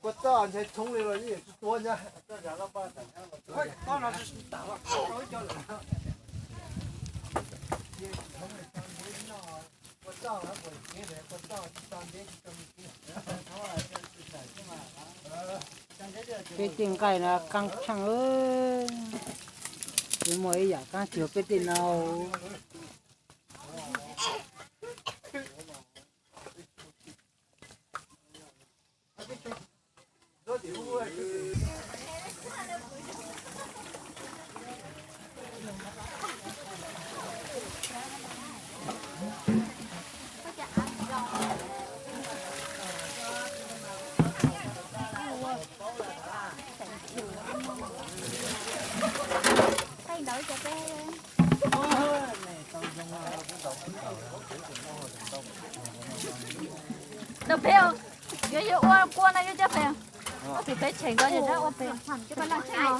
Kua txob ntshe tshoob li los yeej tsis tuab ntag. Peb tej nqaij no qaab tshaaj, tsis muaj ib yaam qaab txug peb tej no. Tus pem, yuav yuav ua kua no yuav coj pem, ua pem peb tshem nkaus, ua pem coj peb noj tsheb no.